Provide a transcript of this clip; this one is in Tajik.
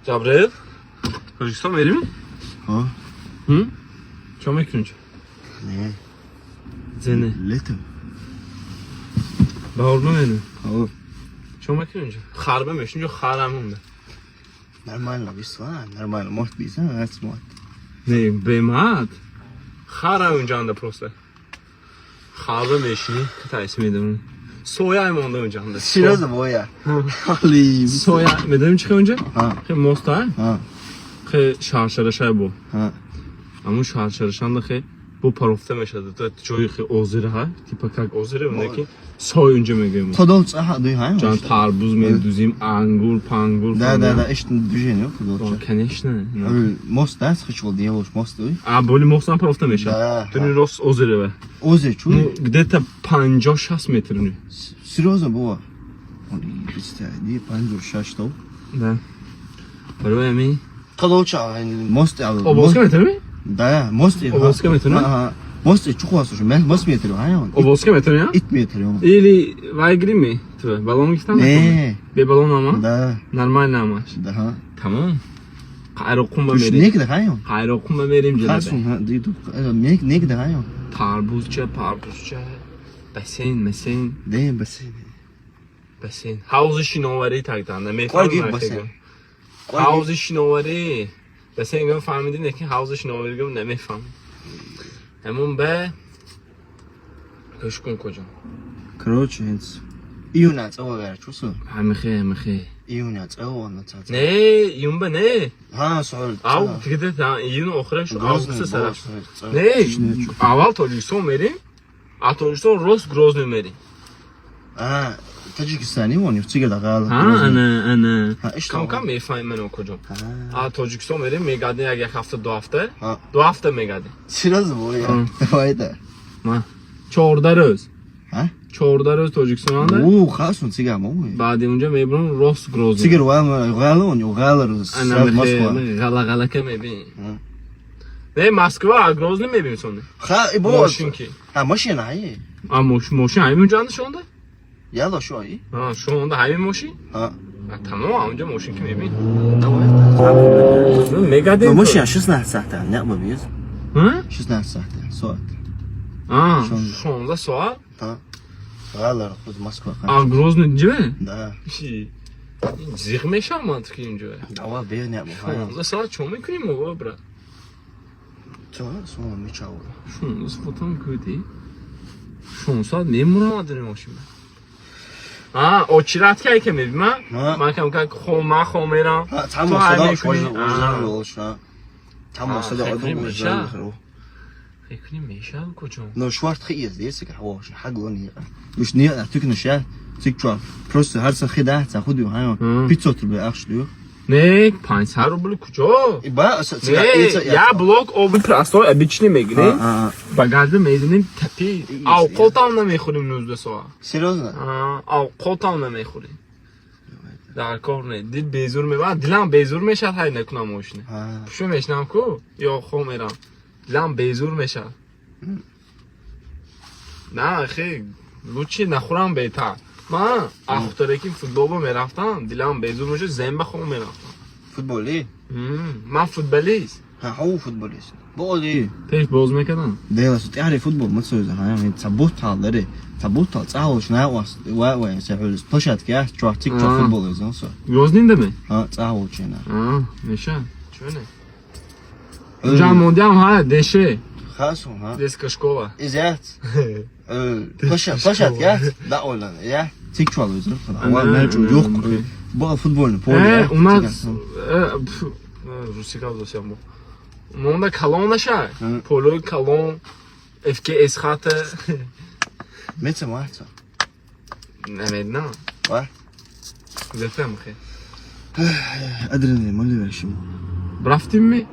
Ҷабраил, Тоҷикистон мерим? Ҳа. Чо мекунӣ? Не. Зене. Летом. Баҳор мерим. Ҳа. Чо мекунӣ инҷо? Харба мешин, инҷо хар монда. Нормально, бисва, нормально. Может быть, а, смот. Не, бемад. Хара унҷанда просто. Харба мешинӣ, катайси медонам. Соя монда унҷанда. Серьезно, боя. Али. Соя, медонем чӣ унҷа? Ҳа. Хе моста, Ҳа. хе шаршарашай бо. Ҳа. Амун шаршарашанда хе бо парофта мешад. Ҷои хе озера ҳа, типа как озера, ки сой унҷа мегӯем. Тодол ца дуй ҳа. Ҷан тарбуз медузим, ангур, пангур. Да, ишт движение, тодол. Конечно. Мост да, схичвал делаешь мост дуй. А боли мостам парофта мешад. Да. Туни рост озерева. Озер чу? Ну, где-то 50-60 метр ну. Серьезно, бо. Оли, представь, ди панҷо шаш то. Да. Барои ҳамин Тодол ча мост. Обозка метавонӣ? Да, мост. Обозка метавонӣ? Ҳа. Мост чу хвасу шу? Мост метр, ҳа. Обозка метавонӣ? Ит метр. Или вай гирими? Ту баллон гирифтан? Не. Бе баллон ама? Да. Нормально амаш. Да, ҳа. Тамом. Қайроққум ба Туш мерим. некда ҳа. Қайроққум ба мерим ҷалаба. Хасун, ҳа, ди ду некда ҳа. Тарбузча, парбузча, бассейн, масейн, Де бассейн. бассейн. Ҳавзи шиноварӣ тагдан, Қой намефаҳмам. Бассейн. Ҳавзи шиноварӣ. Бассейн гам фаҳмидӣ, лекин ҳавзи шиноварӣ гам намефаҳмӣ. Ҳамон ба гӯш кун куҷо. Короче, инс. Июня цаво гара чусу. Ҳамихе, ҳамихе. Июня цаво на ца. Не, июн ба не. Ҳа, сол. Ав, где-то июн охираш, август сараш. Не, аввал Тоҷикистон мерим, а Тоҷикистон рост Грозный мерим. А, Таҷикистани вон, цига дағал. Ҳа, ана, ана. Ҳа, ишто. Кам кам мефаҳмем ман куҷо. А Тоҷикистон мерим, мегардем як як ҳафта, 2 ҳафта. Ҳа. 2 ҳафта мегардем. Серьезно, боя. Давай да. Ма 14 рӯз. Ҳа? 14 рӯз Тоҷикистонанда. О, хасун цига мо. Баъди унҷа мебурам рост Грозный. Цигар вал гал он, гал Ана. сразу Москва. Ғала ғалака мебин. Ҳа. Не, Москва, а Грозный мебинем сони. Ха, и бо. Мошинки. Ҳа, мошин ҳай. А мошин ҳамин унҷанда шонда? Яла шо ай. А, шонда ҳамин мошин? Ҳа. А, тамом, унҷа мошин ки мебин. Давай. Мегардем. Мошин 16 саата, не бо биз. Ҳа? 16 саата, соат. А, 16. 16 соат? Ҳа. Гал худ Москва. А Грозный ҷиве? Да. Зиқ мешавам ман ки инҷо. Давай бе не бо. 16 соат чо мекунем мо, брат? Чо, сума мечаво. 16 соатам куди? 16 соат мемурам адри мошин. А, очередь ка ки мебима? Ҳа. Ман кам как хом ман хом мерам. Ҳа, Ту тамом ҳай сада мекунӣ? ождан олша. Тамом А, сада хай одам кунем ождан. меша? Фикр мешав куҷо? Но шварт хи из дес ка ҳаво ҳаг лон Уш не тик наша тик чо просто ҳар са хида ца худу ҳаё 500 рубл ахш ду. Не, 500 рубл куҷо? Ба. Не, я блок оби простой обычный мегирем. Багажда мезанем тапи. Авқотам намехӯрем 19 соат. Серьезно? Авқотам намехӯрем. Дар кор не. Дил безур мебарад, дилам безур мешавад ҳай накунам мошина. Пушо мешинам ку ё хом мерам. Дилам безур мешавад. На, хе, лучше нахӯрам беҳтар. Ман ахтареки футболба мерафтам, дилам безур мешуд, земба хом мерафтам. Футболи? Ман футболист. Ҳа, ҳав футболист. Боли. Пеш боз мекардам. Дела су тяри футбол мацӯза ҳа, цабутал даре. Цабутал цаҳош на вас ва ва се площадка чо тик чо футбол изон со. Грознинда ме? Ҳа, цаҳош на. Меша. Чӯ не? Унҷа мондиам ҳа, деше. Хасун ҳа. Детская школа. Изят. Площадка да ойлан. Я тик чо изон. Ва мечу yo'q. Бо футбольный поле. У нас русӣ гап досиям бо. Монда калон наша. Полои калон. ФК Эсхата. Меца маца. Намедонам. Ва? Зефем хе. Адреналин моли вершим. Рафтим ми?